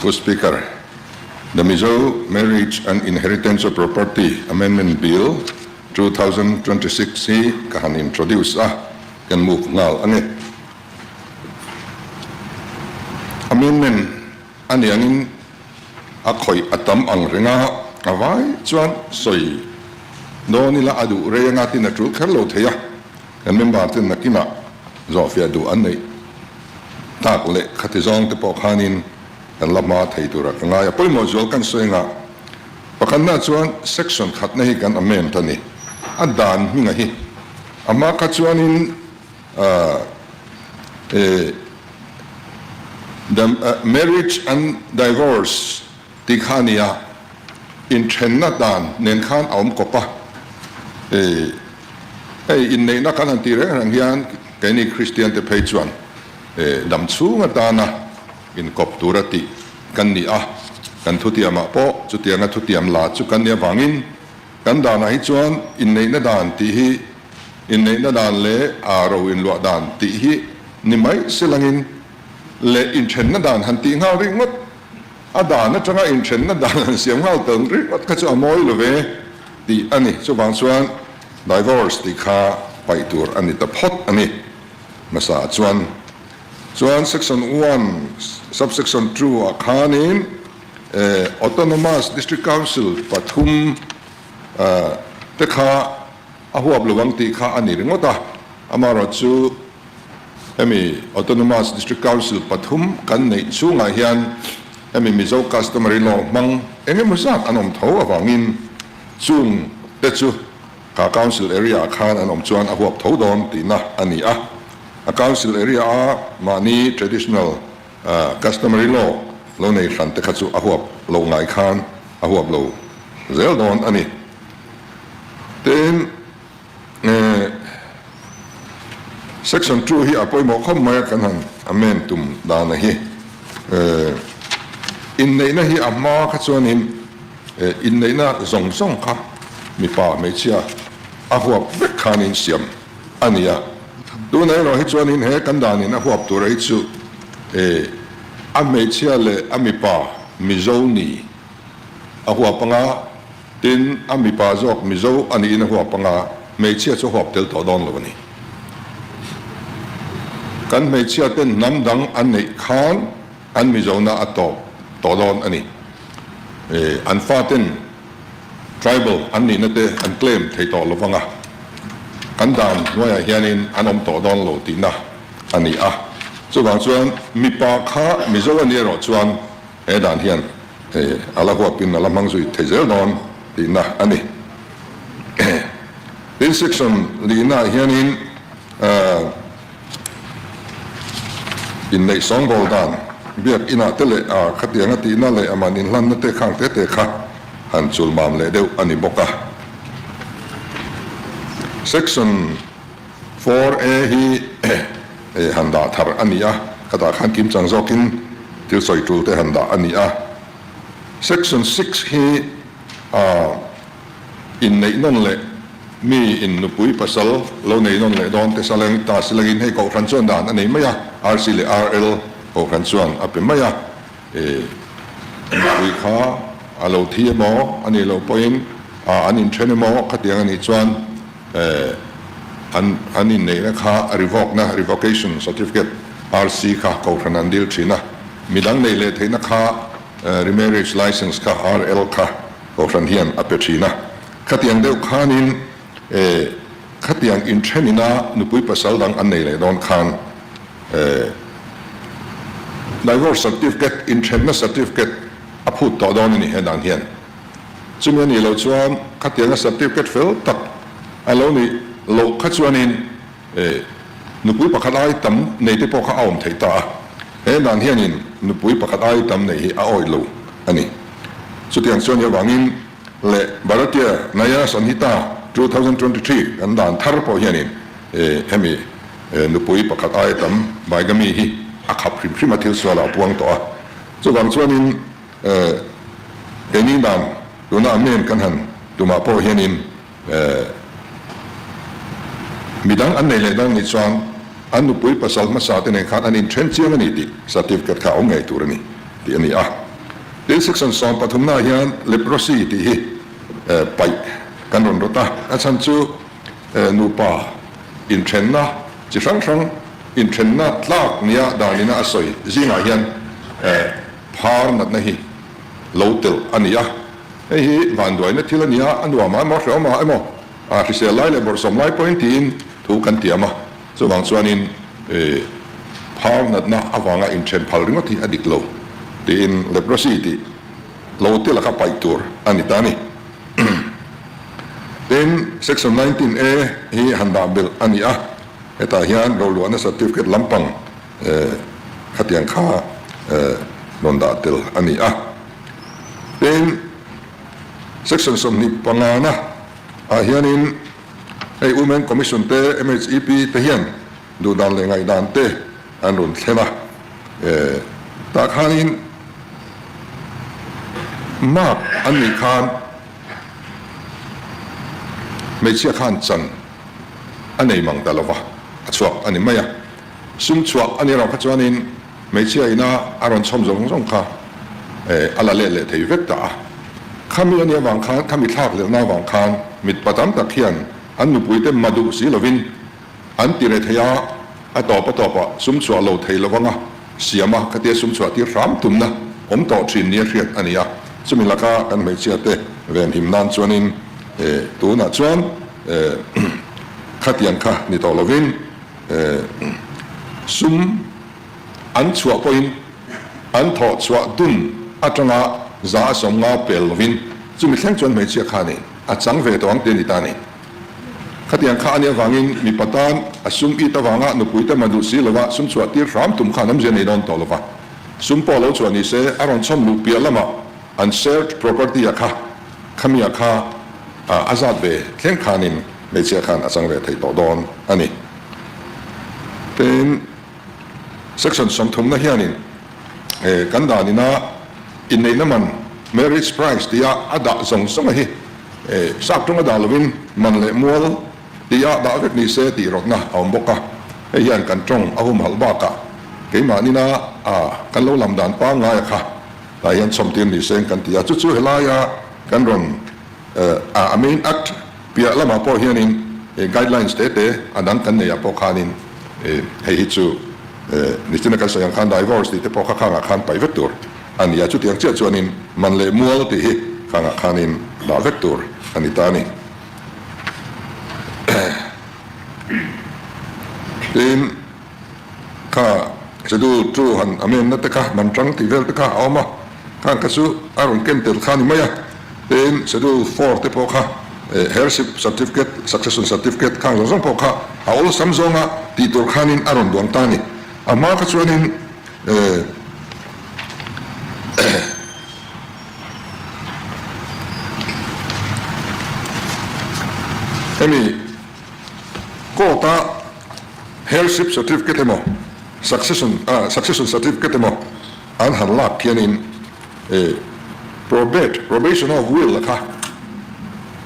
Pu Speaker, The Mizo Marriage and Inheritance of Property Amendment Bill, 2026 hi ka han introduce a, kan move nghal a ni. Amendment a ni angin a khawih a tam ang reng a, a vai chuan sawi dawn ila a duh rei anga tin a tul kher lo thei a, kan member ten nakinah zawhfiah duh an neih tak leh khati zawng te pawh khanin kan la hma thei tura ka ngai a. Pawimawh zual kan sawi anga pakhatna chuan section khatna hi kan amend a ni. A dan hminga hi a hma kha chuanin the marriage and divorce tih kha a ni a, inthenna dan nen khan a awm kawp a. Hei inneihna kan han tih reng reng hian keini Kristian te phei chuan dam chhung atana inkawp tura tih kan ni a, kan thutiamah pawh chutianga thutiam la chu kan nih avangin kan danah hi chuan inneihna dan tih hi inneihna dan leh a ro inluah dan tih hi ni mai silangin leh inthenna dan han tih nghal ringawt a dan atanga inthenna dan han siam nghal tel ringawt kha chu a mawi lo ve tih a ni. Chuvang chuan divorce tih kha paih tur a ni ta phawt a ni hmasa chuan. Chuan section one subsection 2 ah khanin Autonomous District Council pathum te kha a huap lo ang tih kha a ni ringawt a, amaherawh chu hemi Autonomous District Council pathum kan neih chhungah hian hemi Mizo Customary Law hmang eng emaw zat an awm tho avangin chung te chu kha Council area ah khan an awm chuan a huap tho dawn tihna a ni a. A Council area a mahni traditional customary law lo nei hran te kha chu a huap lo ngai khan a huap lo zel dawn a ni. Tin, Section 2 hi a pawimawh khawp mai a kan han amend tum dan a hi. Inneihna hi a hma kha chuanin inneihna zawng zawng kha mipa hmeichhia a huap vek khanin siam a ni a. Tunah erawh hi chuanin he kan danin a huap tur hi chu a hmeichhia leh a mipa Mizo ni a huap anga, tin a mipa zawk Mizo a niin a huap anga, hmeichhia chu a huap tel tawh dawn lo a ni. Kan hmeichhia ten hnam dang an neih khan an Mizona a tawp tawh dawn a ni. An faten Tribal an nihna te an claim thei tawh lo vang a, kan dan hnuaiah hianin an awm tawh dawn lo tihna a ni a. Chuvang chuan mipa kha Mizo a nih erawh chuan he dan hian a la huapin a la hmang zui thei zel dawn tihna a ni. Tin section lihnaah hianin Inneih sawngbawl dan, biak inah te leh a khatianga tihna leh a man inhlanna te khang te te kha han chulmam leh deuh a ni bawk a. Section 4A hi han dah thar a ni a, khatah khan kimchang zawkin thil sawi tul te han dah a ni a. Section 6 hi a Inneih nawn leh mi in nupui pasal lo nei nawn leh dawn te saleng ta silangin hei kohhran chuan dan a nei mai a, RC leh RL kohhran chuan a pe mai a, e nupui kha a lo thi emaw a nih loh pawhin a an inthen emaw khatiang a nih chuan e an an inneihna kha a revoke na revocation certificate RC kha kohhran an dil thin a, midang neih leh theihna kha remarriage license kha RL kha Kohhran hian a pe thin a. Khatiang deuh khanin eh khatiang inthenina nupui pasal dang an nei leh dawn khan eh divorce certificate, inthenna certificate a phut tawh dawn a ni he dan hian. Chumi a nih loh chuan khatianga certificate fel tak a lo nih loh kha chuanin eh nupui pakhat ai tam nei te pawh kha a awm theih ta a. He dan hianin nupui pakhat ai tam nei hi a awih lo a ni. Chutiang chuan i avangin leh Bharatiya Nyaya Sanhita 2023 kan dan thar pawh hianin hemi nupui pakhat aia tam bigamy hi a khap hrim hrim a, thil sualah a puang tawh a. Chuvang chuanin keini dan tuna amen kan han tumah pawh hianin midang an nei leh dawn nih chuan an nupui pasal hmasa te nen khan an inthen chiang a ni tih certificate kha a awm ngei tur a ni tih a ni a. Tin, Section 13 na hian leprosy tih hi paih kan rawn rawt a, a chhan chu nupa inthenna chi hrang hrang inthenna tlak nia danina a sawi zingah hian phar natna hi lo telh a ni a. Hei hi vanduaina thil a ni a, a nuamah emaw hrehawmah emaw hrisel lai leh bawrhsawm lai pawhin tiin thu kan tiam a. Chuvang chuanin phar natna avanga inthen phal ringawt hi a dik lo tiin leprosy tih lo te laka paih tur a ni ta a ni. Tin, Section 19 A hi han dah belh a ni a, hetah hian roluahna certificate lampang khatiang kha rawn dah tel a ni a. Tin, Section 25 na ah hianin Hei Women Commission te, MHEP te hian duhdan leh ngaihdan te an rawn thlen a, tah khanin mark an nih khan hmeichhia khan chan a nei mang ta lova, a chhuak a ni mai a. Sum chhuah a nih erawh kha chuanin Hmeichhia ina a rawn chhawm zawng zawng kha a la let leh thei vek ta a. Khami a nih avang khan, khami thlak lehna avang khan mitpa tam tak hian an nupuite ma duh si lovin an ti reh thei a, a tawp a tawpah sum chhuah lo thei lo anga siam a, khatia sum chhuah tir hram tumna awm tawh thin nia hriat a ni a. Chumi laka kan hmeichhiate venhim nan chuanin tunah chuan khatiang kha ni tawh lovin sum An chhuah pawhin an thawh chhuah dun atanga 150 pel lovin chumi thleng chuan hmeichhia kha nen a chang ve tawh ang tih a ni ta a ni. Khatiang kha a nih avangin mipa tan a sum it avanga nupui te man duh si lova sum chhuah tir hram tum khan awmzia nei dawn tawh lova. Sum pawh lo chhuah ni se a rawn chhawm luh piah lamah an shared property a kha khamia kha a zat ve thleng khanin hmeichhia khan a chang ve thei tawh dawn a ni. Tin. Section 30 na hianin kan dan ina inneihna man, marriage price, tia a dah zawng zawng a hi sap tawnga dah lovin man leh mual tia dah vek ni se tih rawtna a awm bawk a. Hei hian kan tawng a humhalh bakah keimahnin a kan lo lam dan pangngai a kha tah hian chhawmtir ni se kan ti a. Chu chu helaia kan rawn a main act Piah lamah pawh hianin guidelines te te a dang kan neihah pawh khanin hei hi chu nichina kan sawi ang khan divorce tih te pawh kha khangah khan paih vek tur a ni a, chutiang chiah chuanin man leh mual tih hi khangah khanin dah vek tur a ni ta a ni. Tin. Kha schedule chu han amendna te kha man tang tih vel te kha a awm a, khang kha chu a rawn ken tel kha a ni mai a. Tin, schedule four te pawh kha heirship certificate, succession certificate khang zawng zawng pawh kha a awlsam zawnga tih tur khanin a rawn duang ta a ni. A hma kha chuanin hemi court a Heirship certificate emaw succession succession certificate emaw an han lak khianin probate, probation of will a kha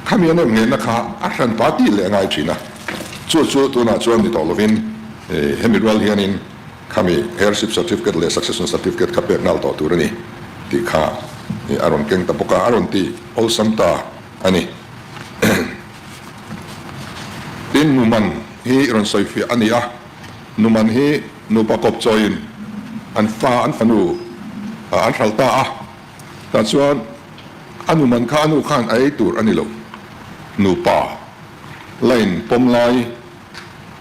khami an emnghehna kha a hran pa tih leh a ngai thin a, chu chu tunah chuan ni tawh lovin hemi rual hianin khami heirship certificate leh succession certificate kha pek nghal tawh tur a ni tih kha a rawn keng ta bawk a, a rawn ti awlsam ta a ni. Tin, Numan hi rawn sawifiah a ni a, Numan hi nupa kawp chawiin an fa, an fanu an hralh ta a, tah chuan a Numan kha a nu khan a ei tur a ni lo. Nupa line pawm lai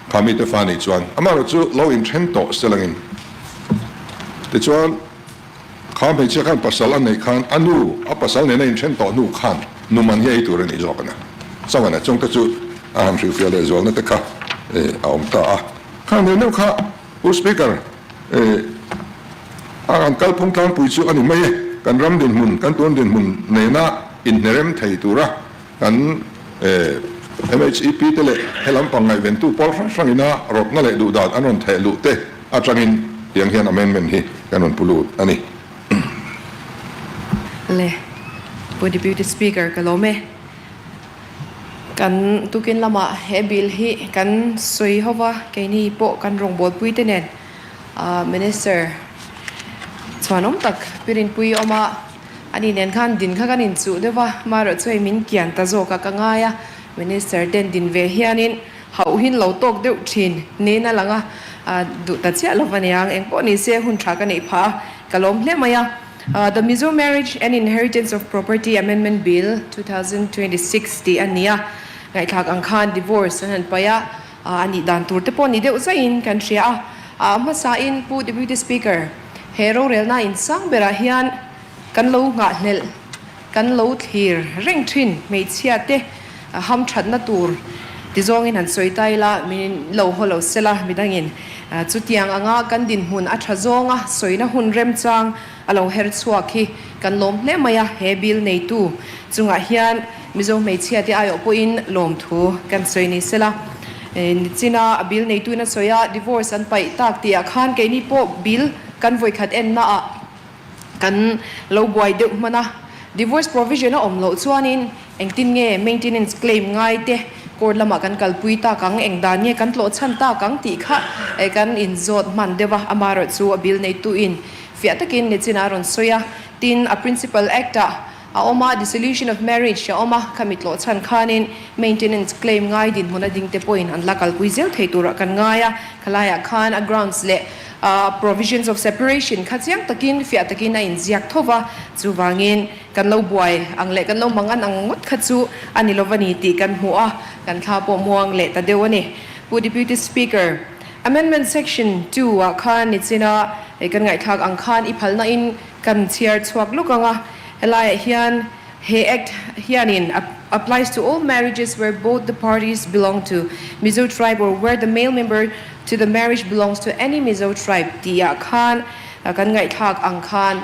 kha mite fa nih chuan amaherawh chu lo inthen tawh selangin tichuan, Kha hmeichhia khan pasal a neih khan a nu a pasal nena inthen tawh hnu khan nu man hi a ei tur a nih zawk a na. Chuan a chungte chu a han hrilhfiah leh zualna te kha a awm ta a. Kha hmel deuh kha Pu Speaker a han kalphung tlangpui chu a ni mai e. Kan ram dinhmun, kan tun dinhmun nena inhnerem thei tura Kan MHEP te leh he lampang ngaihventu pawl hrang hrangina rawtna leh duhdan an rawn theh luh te atangin tiang hian amendment hi kan rawn pu lut a ni. Le Pu Deputy Speaker ka lawm e. Kan tukin lamah he bill hi kan sawi ho va, keini pawh kan rawngbawlpui te nen Minister chhuanawm tak Pirinpui awma. Ani nen khan din kha kan inchuh deuh va, amaherawhchu hei min kian ta zawk a ka ngai a, Minister ten din ve hianin hauhin lo tawk deuh thin niin a lang a, duh ta chiah lo va niang. Engpawh ni se hun tha ka neih phah a, ka lawm hle mai a. The Mizo Marriage and Inheritance of Property Amendment Bill, 2026 tih a ni a, ngaihthlak ang khan divorce an han paih a, a nih dan tur te pawh ni deuh zaihin kan hria a. A hmasain Pu Deputy Speaker, he rorelna insang berah hian kan lo nghahhlelh, kan lo thlir reng thin hmeichhia te hamthatna tur ti zawngin han sawi ta ila, min lo haw lo sela midangin chutiang anga kan dinhmun a tha zawnga sawina hun remchang a lo her chhuak hi kan lawm hle mai a, he bill neitu chungah hian Mizo hmeichhia te aiawh pawhin lawmthu kan sawi ni sela. Nichina a bill neituin a sawi a, divorce an paih tak tihah khan keini pawh bill kan vawikhat ennaah kan lo buai deuh hman a, divorce provision a awm loh chuanin engtin nge maintenance claim ngai te court lamah kan kalpui tak ang, eng dan nge kan tlawh chhan tak ang tih kha kan inzawt hman deuh a, amaherawhchu a bill neituin fiah takin nichinah a rawn sawi a, tin a principal act ah a awm a, dissolution of marriage a awm a, khami tlawh chhan khanin maintenance claim ngai dinhmun a ding te pawhin an la kalpui zel thei turah kan ngai a, khalaiah khan a grounds leh provisions of separation kha chiang takin fiah takin a inziak tho va, chuvangin kan lo buai ang leh kan lo mang an ang ngawt kha chu a ni lova ni tih kan hmu a, kan thla pawh muang leh ta deuh a ni. Pu Deputy Speaker, Amendment Section ii ah khan nichina kan ngaihthlak ang khan i phalna in Kan chhiar chhuak luk ang a, helaiah hian he Act hianin applies to all marriages where both the parties belong to Mizo tribe or where the male member to the marriage belongs to any Mizo tribe tihah khan kan ngaihthlak ang khan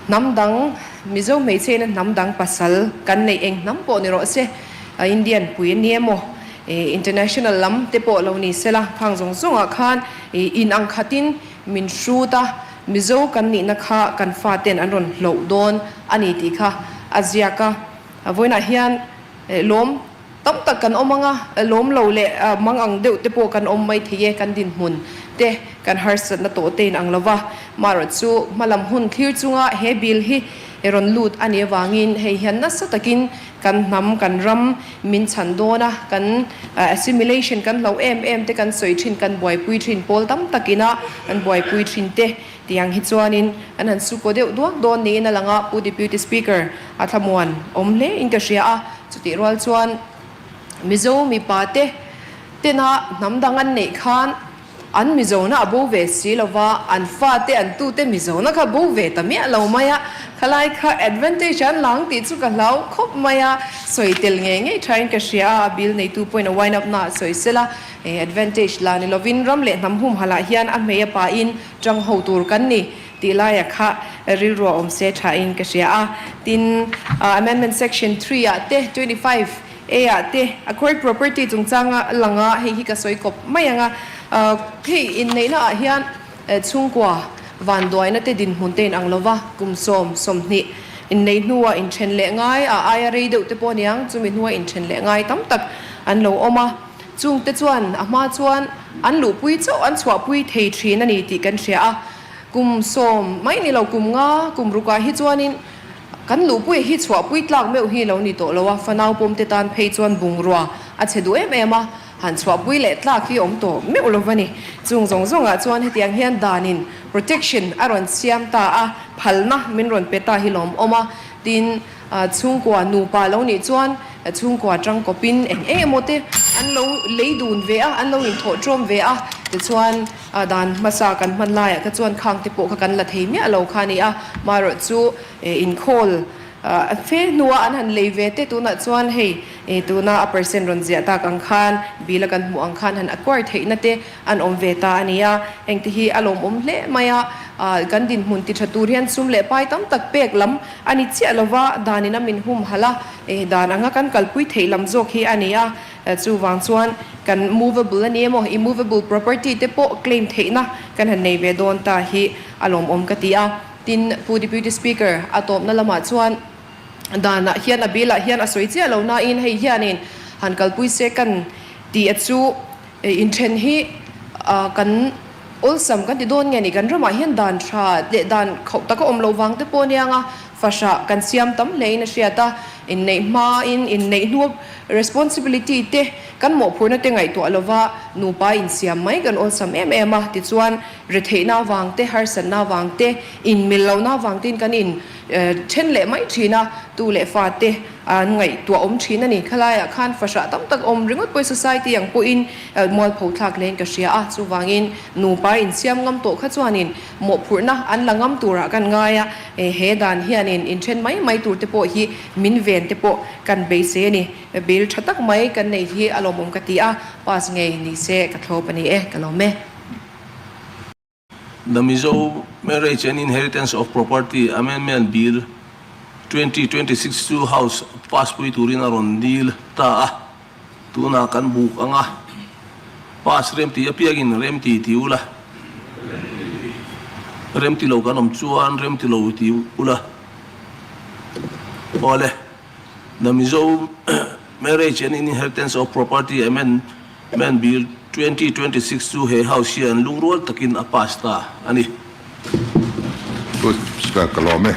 hnam dang Mizo hmeichheina hnam dang pasal kan neih eng hnam pawh ni rawh se, Indian pui a ni emaw international lam te pawh lo ni sela khang zawng zawngah khan in ang khatin Min hrut a, Mizo kan nihna kha kan faten an rawn hloh dawn a ni tih kha a ziak a. Vawiinah hian lawm tam tak kan awm ang a, lawm lo leh mang ang deuh te pawh kan awm mai thei e, kan dinhmun te kan harsatna tawh te in ang lo va. Marawh chu hmalam hun thlir chunga he bill hi rawn lut a nih avangin hei hian nasa takin Kan hnam, kan ram min chhan dawn a, kan assimilation kan hloh em em te kan sawi thin, kan buaipui thin, pawl tam takin a an buaipui thin te tiang hi chuanin an han sukaw deuh duak dawn niin a lang a, Pu Deputy Speaker a thlamuan awm hle in ka hria a, chutih rual chuan Mizo mipa te tena hnam dang an neih khan An Mizona a bo ve si lo va, an fate an tute Mizona kha bo ve ta miah lo mai a, khalai kha advantage an lang tih chu ka hlau khawp mai a, sawi tel ngei ngei thain ka hria a, a bill neitu pawhin a wind up na a sawi sela, advantage la ni lovin ram leh hnam humhalh ah hian a hmei a pain tang ho tur kan ni tih laia kha rilru a awm se thain ka hria a, tin amendment section 3 ah te 25 A ah te acquired property chungchanga lang a, hei hi ka sawi kawp mai ang a, hei inneihna ah hian chhungkua vanduaina te dinhmun te inang lova kum sawm 20 inneih hnua inthen leh ngai a aia rei deuh te pawh aniang chumi hnua inthen leh ngai tam tak an lo awm a, chung te chuan a hma chuan an luhpui chauh an chhuahpui thei thin a ni tih kan hria a, kum sawm mai ni lo kum nga kum rukah hi chuanin Kan luhpui hi chhuahpui tlak meuh hi lo ni tawh lo a, fanau pawm te tan phei chuan bungrua a chhe duh em em a, han chhuahpui leh tlak hi awm tawh meuh lo va ni. Chung zawng zawngah chuan hetiang hian danin protection a rawn siam ta a, phalna min rawn pe ta hi lawm awm a, tin chhungkua nupa lo nih chuan chhungkua tangkawpin eng eng emaw te an lo lei dun ve a, an lo inthawh tawm ve a, tichuan A dan hmasa kan hman laiah kha chuan khang te pawh kha kan la thei miah lo kha a ni a, marawh chu inkhawl fe hnua an han lei ve te tunah chuan hei tuna a percent rawn ziah tak ang khan bill a kan hmuh ang khan han acquire theihna te an awm ve ta a ni a, heng te hi a lawmawm hle mai a, kan dinhmun ti tha tur hian sum leh pai tam tak pek lam a ni chiah lova danin a min humhalh a, dan anga kan kalpui theih lam zawk hi a ni a. Chuvang chuan kan movable a ni emaw, immovable property te pawh claim theihna kan han nei ve dawn ta hi a lawmawm ka ti a. Tin, Pu Deputy Speaker, a tawpna lamah chuan danah hian a bill ah hian a sawi chiah lo nain hei hianin han kalpui se kan tih a chu inthen hi kan awlsam kan ti dawn nge ni, kan ramah hian dan tha leh dan khauh taka awm loh vang te pawh aniang a. Fahrah kan siam tam hlein a hriat a, inneih hmain inneih hnu responsibility te kan mawhphurhna te ngaihtuah lova nupa insiam mai kan awlsam em em a. Tichuan, retheihna avang te, harsatna avang te, inmil lohna avang tein kan in then leh mai thin a, tu leh fa te an ngaihtuah awm thin a ni. Khalaiah khan fahrah tam tak awm ringawt pawhin society ang pawhin mualpho thlak hlein ka hria a, chuvangin nupa insiam ngam tawh kha chuanin mawhphurhna an la ngam turah kan ngai a, he dan hianin inthen mai mai tur te pawh hi min ven te pawh kan beisei a ni. Bill tha tak mai kan nei hi a lawmawm ka ti a, pass ngei ni se ka thlawp a ni e, ka lawm e. The Mizo Marriage and Inheritance of Property Amendment Bill, 2026 chu House pass pui turin a rawn dil ta a, tunah kan buk ang a, pass remti apiangin remti ti ula, remti lo kan awm chuan remti lo ti ula, awle. The Mizo Marriage and Inheritance of Property Amendment Bill, 2026 chu he House hian lungrual takin a pass ta a ni. Pu Speaker, ka lawm e.